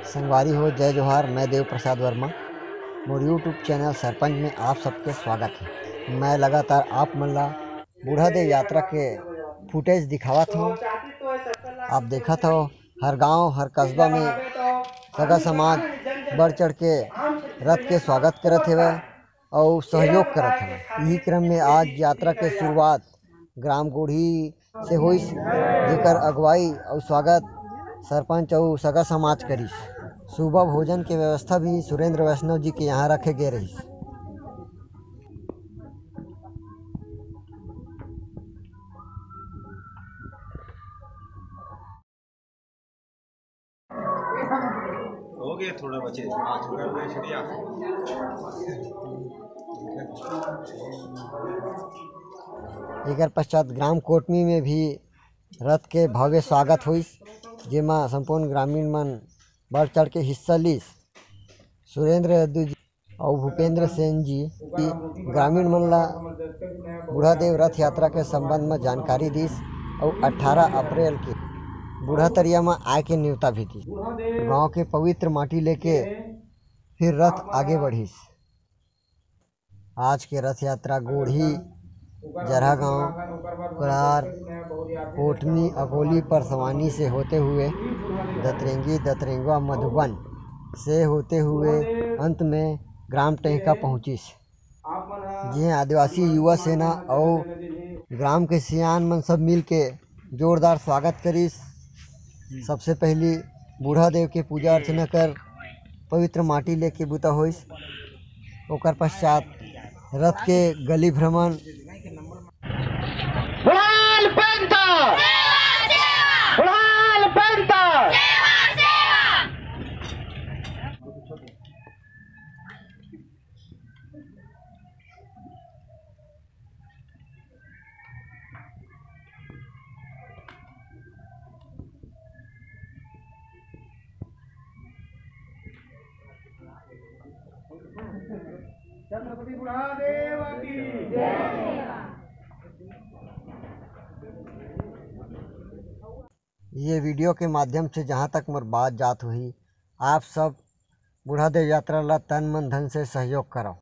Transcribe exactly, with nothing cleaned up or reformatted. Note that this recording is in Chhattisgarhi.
संगवारी हो, जय जोहार। मैं देव प्रसाद वर्मा। मोर YouTube चैनल सरपंच में आप सबके स्वागत है। मैं लगातार आप मन ला बूढ़ा देव यात्रा के फुटेज दिखावत हूँ। आप देखत हो, हर गांव, हर कस्बा में सगा समाज बढ़ चढ़ के रथ के स्वागत करत हेवय अउ सहयोग करत हेवय। इही क्रम में आज यात्रा के शुरुआत ग्राम गोढ़ी से होइस, जेकर अगुवाई अउ स्वागत सरपंच अउ सगा समाज करिस। सुबह भोजन के व्यवस्था भी सुरेंद्र वैष्णव जी के यहाँ रखे गए रहिस। हो गया, थोड़ा बचे, पाँच मिनट में छुट्टी आ। एकर पश्चात ग्राम कोटमी में भी रथ के भव्य स्वागत होइस, जेमा संपूर्ण ग्रामीण मन बढ़ चढ़ के हिस्सा लीस। सुरेंद्र यदु जी अउ भूपेंद्र सेन जी ग्रामीण मन ला बूढ़ा देव रथ यात्रा के संबंध म जानकारी दीस अउ अट्ठारह अप्रैल के बूढ़ा तरिया म आए के नेवता भी दीस। गांव के पवित्र माटी लेके फिर रथ आगे बढ़िस। आज के रथ यात्रा गोढ़ी, जरहागांव, कुड़ार, कोटमी, अकोली, परसवानी से होते हुए दतरेंगी, दतरेंगवा, मधुबन से होते हुए अंत में ग्राम टेहका पहुंचिस, जिहें आदिवासी युवा सेना अउ ग्राम के सियान मन सब मिल के जोरदार स्वागत करिस। सबसे पहली बूढ़ा देव के पूजा अर्चना कर पवित्र माटी लेके बुता होइस। ओकर पश्चात रथ के गली भ्रमण। बुढ़ाल पंथ! बुढ़ाल पंथ! छत्रपति बुढ़ा देव की। ये वीडियो के माध्यम से जहाँ तक मोर बात जात होही, आप सब बूढ़ा देव यात्रा ला तन मन धन से सहयोग करव।